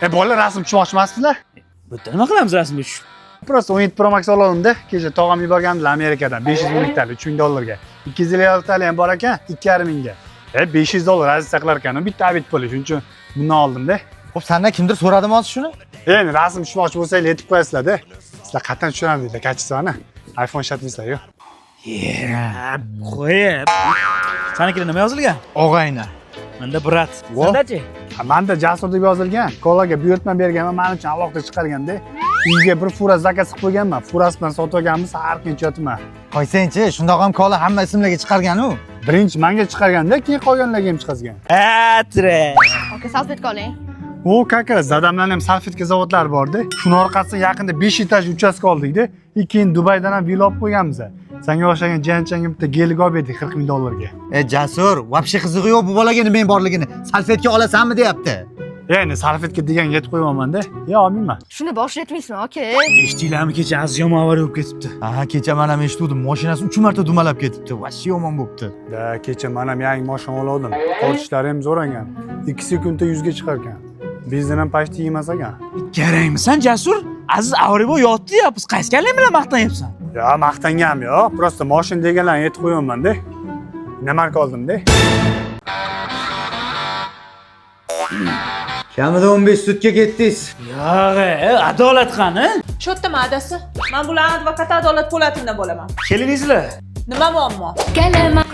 E bolalar, rasm tushmoqchi emansizlar? Bu yerda nima qilamiz rasmga tushib? Просто 17 Pro Max olganimda kecha tog'am yuborgandilar Amerikadan 500 mingtalik 3000 dollarga. 250 tali ham bor ekan, 2,5 mingga. E 500 dollar aziz saqlar ekan, bitta обед puli. Shuning uchun bundan oldim-da. Xo'p, sandan kimdir so'radimi hozir shuni? Endi rasm tushmoqchi bo'lsanglar aytib qo'yasizlar-da. Sizlar qattan tushiradi качество ni. iPhone ishlatmaysizlar-ku. Qo'yib. Sanikida nima yozilgan? Og'ayni. Menda брат. Vo. Sendachi? Ha, manda Jasur deb yozilgan. Kolaga buyurtma berganman, men uchun alohida chiqarganda. Uyga bir fura заказ qilib qo'yganman. Furasi bilan sotib olganmiz, har kun ichyapman. Qo'ysangchi, shundoq ham kola hamma ismlarga chiqargan-u. Birinchi manga chiqarganda, keyin qolganlarga ham chiqazgan. Atre. Aka, salfetka oling. O, как раз dadamlarning ham salfetka zavodlari borda. Shuni orqasidan yaqinda 5 etaj uchastka oldikda. Keyin Dubaydan ham villa olib qo'yganmiz. Senga o'xshagan jiyanchangga bitta Gelik olib berdik 40 ming dollarga. E Jasur, вообще qizig'i yo'q bu bolaga nima borligini. Salfetka olasanmi deyapti. Ya'ni salfetka degan yetib qo'ymayman-da. Yo, olmayman. Shuni boshlatmaysizmi, aka? Eshitdinglarmi, kecha Aziz yomon avariya bo'lib ketibdi. Ha, kecha men ham eshituvdim, mashinasi 3 marta dumalab ketibdi. Вообще yomon bo'pti. Da, kecha men ham yangi mashina oldim. Tortishlari ham zo'r ekan. 2 sekundda 100 ga chiqar ekan. Benzin ham почти yemas ekan. Kerakmisan, Jasur? Aziz avariya bo'lib yotdi ya, biz qaysi kallang bilan maqtanyapsan? Yo, maqtanganim yo'q. Просто mashina deganlarni aytib qo'yapman-da. Иномарка oldim-da. Kamida 15 sutka ketdingiz. Yo'q, adolat qani? Shu yerdami adasi? Man bularni advokati Adolat Po'latovna bo'laman. Keliningizlar. Nima muammo?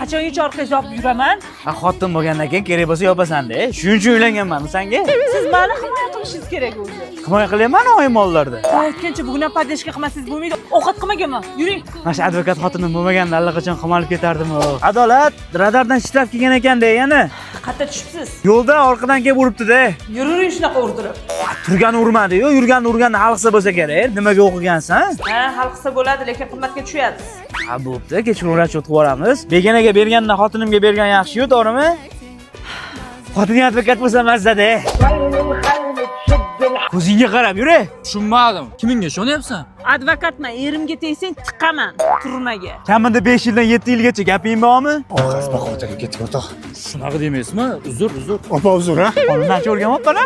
Qachongacha orqangizda yopib yuraman? Ha, xotin bo'lgandan keyin kerak bo'lsa yopasan-da. Shuning uchun uylanganman sanga. Siz mani himoya qilishingiz kerak o'zi. Himoya qilyapman oyim oldilarda. Aytgancha bugun ham поддержка qilmasangiz bo'lmaydi. Ovqat qilmaganman. Yuring. Mana shu advokat xotinim bo'lmaganda allaqachon qamalib ketardim. Adolat radardan shtraf kelgan ekanda yana. Qayerda tushibsiz? Yo'lda orqadan kelib uribdi-da. Yuravering shunaqa urdirib. Turgani urmadi-yu, yurgani urganda hal qilsa bo'lsa kerak. Nimaga o'qigansan? Ha, hal qilsa bo'ladi, lekin qimmatga tushyapsiz. Ha, bo'pti, kechqurun расчет qilib yuboramiz. Beganaga bergandan xotinimga bergan yaxshi-yu, to'g'rimi? Xotining advokat bo'lsa mazzada. Ko'zingga qarab yur. Tushunmadim. Kimingga ishonyapsan? Advokatman, erimga tegsang tiqaman turmaga. Kamida 5 yildan 7 yilgacha gaping bormi? Orqasi baquvvat ketdik, o'rtoq. Shunaqa demaysizmi? Uzr, uzr. Opa, uzr, ha? Qonundan o'rganmabman a?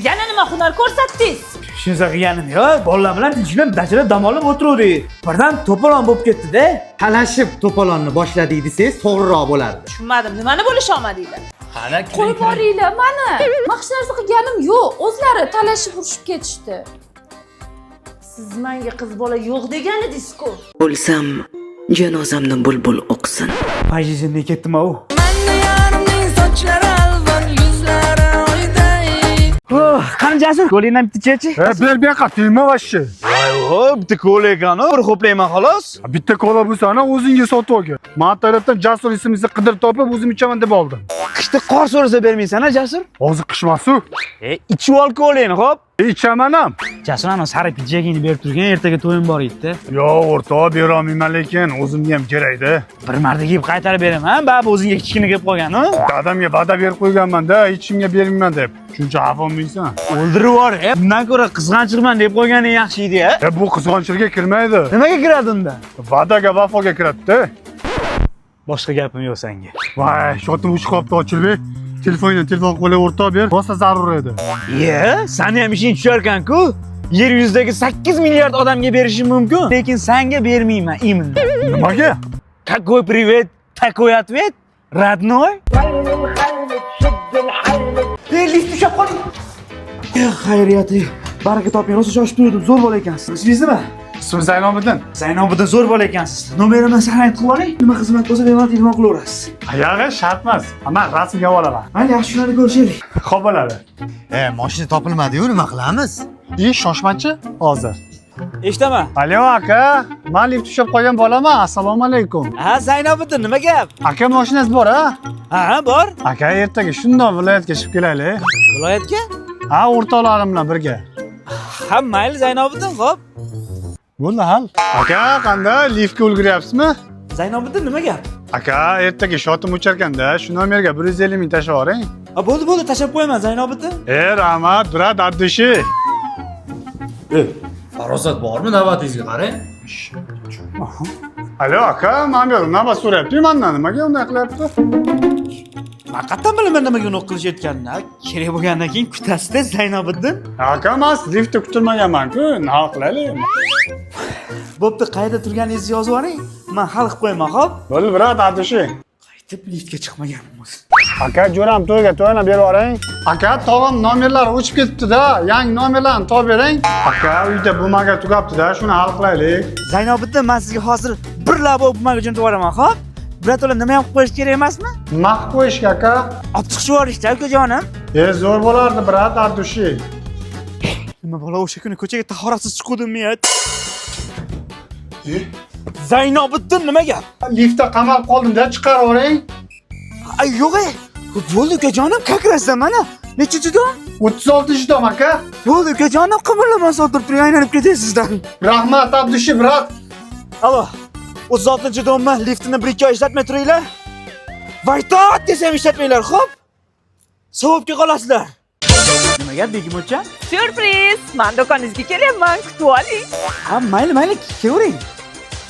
Yana nima hunar ko'rsatdingiz? Shunsa qilganim yo'q, bolalar bilan tinchgina dachada dam olib o'tiruvdik. Birdan to'polon bo'lib ketdi-da. Talashib to'polonni boshladik desangiz to'g'riroq bo'lardi. Tushunmadim. Nimani bo'lisha olmadinglar? Qani, Qo'yib boringlar mani. Men hech narsa qilganim yo'q. O'zlari talashib urushib ketishdi. Siz menga qiz bola yo'q degan edingiz-ku. O'lsam, janozamni bulbul o'qisin. Pajizimga ketdim u. Oh, qani Jasur, qo'lingdan bitta ichachi. E, ber bu yoqqa, tegma вообще. Voy, bitta kola ekan, bir ho'playman xolos. Bitta kola bo'lsa, ana o'zingga sotib olgin. Men tarafdan Jasur ismingizni qidirib topib, o'zim ichaman deb oldim. Qishda qor so'rasa bermaysan a Jasur? Hozir qishmasu. E, ichib ol kolangni, xo'p. E, ichaman ham. Jasur ana sariq pidjagingni berib turgan, ertaga to'yim bor edi. Yo'q, o'rtoq, bera olmayman lekin o'zimga ham kerakda. Bir marta kiyib qaytarib beraman, baribir o'zingga kichkina kelib qolgan, u. Dadamga va'da berib qo'yganman-da, hech kimga bermayman deb. Shuncha xafa bo'lmaysan. O'ldirib yubor, e. Bundan ko'ra qizg'anchiqman deb qo'yganing yaxshi edi, ya. E, bu qizg'onchilikka kirmaydi. Nimaga kiradi unda? Va'daga vafoga kiradi-da. Boshqa gapim yo'q senga. Voy, shotim uchib qolibdi, Ochilbek. Telefoningdan telefon qilib o'rtoq ber. Rosa zarur edi. Ye, sani ham ishing tushar ekan-ku. Yer yuzidagi 8 milliard odamga berishim mumkin, lekin senga bermayman именно. Nimaga? Какой привет, такой ответ, родной. Ey, lift ushlab qoling. Xayriyat, baraka toping, rosa shoshib turdim, zo'r bola ekansiz. Ismingiz nima? Ismim Zaynobiddin. Zaynobiddin, zo'r bola ekansiz. Nomerimni saqlanib qilib oling. Nima xizmat bo'lsa bemalol telefon qilaverasiz. Yo'q, shart emas. Men rasmga olaman. Mayli, yaxshi kunlarda ko'rishaylik. Xo'p bo'ladi. E, mashina topilmadi-yu, nima qilamiz? E, shoshmachi hozir. Eshitaman. Alo aka, men lift ushlab qolgan bolaman. Assalomu alaykum. Ha, Zaynobiddin, nima gap? Aka, mashinangiz bor a? Ha, bor. Aka, ertaga shundoq viloyatga chiqib kelaylik. Viloyatga? Ha, o'rtoqlarim bilan birga. Ha, mayli Zaynobiddin, xo'p. Bo'ldi, hal. Aka, qanday? Liftga ulguryapsizmi? Zaynobiddin, nima gap? Aka, ertaga shotim ucharkanda shu nomerga 150 ming tashlab yuboring. Ha, bo'ldi, bo'ldi, tashlab qo'yaman Zaynobiddin. E, rahmat, брат, от души. Farosat bormi navbatingizga qarang. Alo aka, mana bu yerda navbat so'rayapti mandan. Nimaga unday qilyapti? Man qayerdan bilaman nimaga unaqa qilishayotganini? Kerak bo'lgandan keyin kutasizda, Zaynobiddin. Aka, man liftda kutilmaganman-ku, nima qilaylik? Bo'pti, qayerda turganingizni yozib yuboring. Man hal qilib qo'yaman, xo'p? Bo'ldi, брат, от души. Qaytib liftga chiqmaganim o'zi. Aka, jo'ram to'yga to'yini berib yuboring. Aka, tog'am nomerlari o'chib ketibdi-da, yangi nomerlarni topib bering. Aka, uyda бумага tugabdi-da, shuni hal qilaylik. Zaynobiddin, man sizga hozir bir labo бумага jo'natib yuboraman, xo'p? Birato'la nima ham qilib qo'yish kerak emasmi? Nima qilib qo'yishga, aka? Olib chiqishib yuborishda, ukajonim. E, zo'r bo'lardi, брат, от души. Nima bola, o'sha kuni ko'chaga tahoratsiz chiquvdimmi ya? Zaynobiddin, nima gap? Liftda qamalib qoldim-da, chiqarib yuboring. Ay, yo'q e. Bo'ldi ukajonim, как раз mana. Nechinchi дом? 36-dom, aka. Bo'ldi ukajonim, qimirlamas o'tirib turing, aylanib ketay sizdan. Rahmat, от души, брат. Alo. 36-дом mi? Liftini 1-2 oy ishlatmay turinglar. Vaytot desam ishlatmanglar, xo'p? Savobga qolasizlar. Nima gap, Begimocha? Syurpriz! Man do'koningizga kelyapman, kutib oling. Ha, mayli, mayli, kelavering.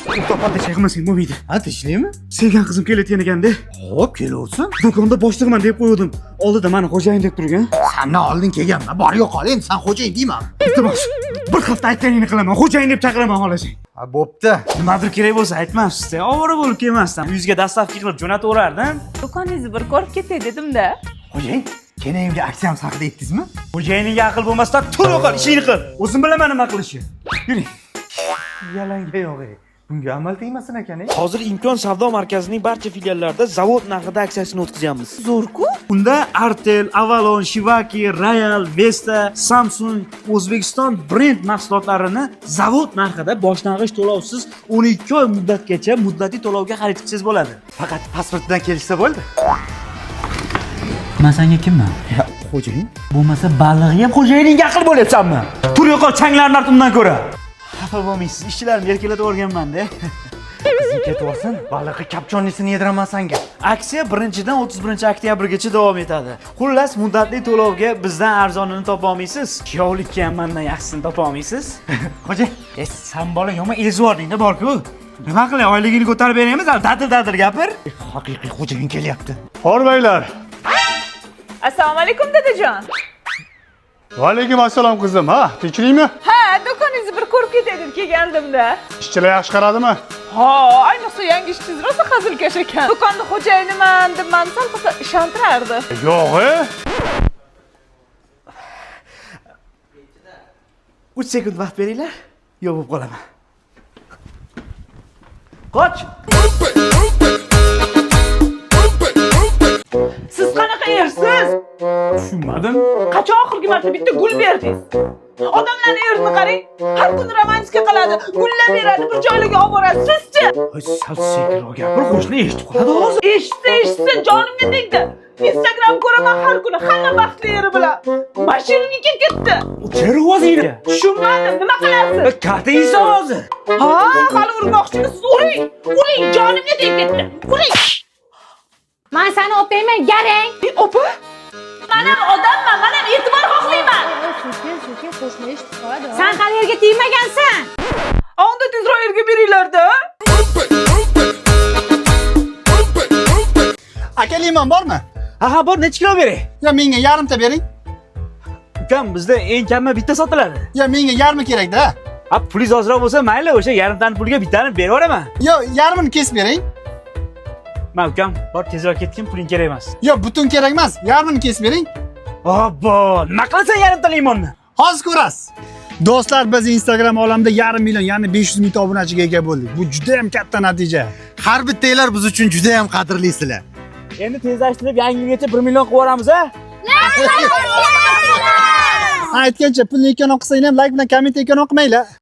O'rtoq qilmasang bo'lmaydi. Ha, tinchlikmi? Sevgan qizim kelayotgan ekanda. Xo'p, kelaversin. Do'konda boshlig'iman deb qo'ygandim. Oldida mani xo'jayin deb turgan. Sandan oldin kelganman. Bor yo'qol, endi san xo'jayin deyman. Iltimos, bir hafta aytganingni qilaman. Xo'jayin deb chaqiraman xohlasang. Ha, bo'pti. Nimadir kerak bo'lsa aytmabsiz-da. Ovora bo'lib kelmasdan uyingizga доставка qilib jo'nataverardim. Do'koningizni bir ko'rib ketay dedim-da. Xo'jayin, keyin aksiyamiz haqida aytdingizmi? Xo'jayiningga aql bo'lmasdan tur yo'qol, ishingni qil. O'zim bilaman nima qilishni. Yuring. Yalanga yo'q. Bunga amal tegmasin ekan. Hozir Imkon savdo markazining barcha filiallarida zavod narxida aksiyasini o'tkazyapmiz. Zo'r-ku. Unda Artel, Avalon, Shivaki, Royal, Vesta, Samsung, O'zbekiston brend mahsulotlarini zavod narxida boshlang'ich to'lovsiz 12 oy muddatgacha muddatli to'lovga xarid qilsangiz bo'ladi. Faqat pasport bilan kelishsa bo'ldi. Men senga kimman? Xo'jayin. Bo'lmasa balig'i ham xo'jayiningga aql bo'lyapsanmi? Tur yo'qol, changlarni art undan ko'ra. Xafa bo'lmaysiz, ishchilarimni erkalatib yuborganman-da. Qizim ketib olsin, balig'i копчёный sini yediraman sanga. Aksiya 1-dan 31 oktyabrgacha davom etadi. Xullas, muddatli to'lovga bizdan arzonini topa olmaysiz. Kuyovlikka ham mendan yaxshisini topa olmaysiz. Xo'jayin, E, san bola yomon ezib yubording-da borku. Nima qilay, oyligini ko'tarib beraymiz, hali dadil dadil gapir. Haqiqiy xo'jayin kelyapti. Hormanglar. Assalomu alaykum, dadajon. Va alaykum assalom, qizim. Ha, tinchlikmi? Ha, do'koningizni bir ko'rib ketay deb kelgandim-da. Ishchilar yaxshi qaradimi? Ha, ayniqsa yangi ishchingiz rosa hazilkash ekan. Do'konni xo'jayiniman deb mani sal qilsa ishontirardi. Yo'q, e? 3 sekund vaqt beringlar, yo'q bo'lib qolaman. Qoch! Siz qanaqa ersiz? Tushunmadim. Qachon oxirgi marta bitta gul berdingiz? Odamlarni erini qarang, har kuni romantika qiladi, gullar beradi, bir joylarga olib boradi. Sizchi? Ay, sal sekinroq gapir, qo'shni eshitib qoladi hozir. Eshitsa eshitsin, jonimga tegdi. Instagram ko'raman har kuni, hamma baxtli eri bilan. Mashinaniki ketdi. Cher o'zingni. Tushunmadim, nima qilasiz? Katta inson hozir. Ha, hali urmoqchimisiz? Uring! Uring, jonimga tegib ketdi. Uring! Man sani opangman, garang. E, opa! Man ham odamman, man ham e'tibor xohlayman. Sekin, sekin, qo'shni eshitib qoladi. San hali yerga tegmagansan. A, unda tezroq erga beringlar-da. Aka, limon bormi? Ha, ha, bor, necha kilo beray? Yo, menga yarimta bering. Ukam, bizda eng kami bitta sotiladi. Yo, menga yarmi kerak-da. Ha, pulingiz ozroq bo'lsa, mayli, o'sha yarimtani pulga bittani berib yuboraman. Yo, yarmini kesib bering. Ma ukam, bor tezroq ketgin, puling kerak emas. Yo, butun kerak emas, yarmini kesib bering. Obbo, nima qilasan yarimta limonni? Hozir ko'rasiz. Do'stlar, biz Instagram olamida 500 000, ya'ni 500 mingta obunachiga ega bo'ldik. Bu juda ham katta natija. Har bittanglar biz uchun juda ham qadrlisizlar. Endi tezlashtirib yangi yilgacha 1 million qilib yuboramiz, a? Aytgancha pulni эконом qilsang ham like bilan komment эконом qilmanglar.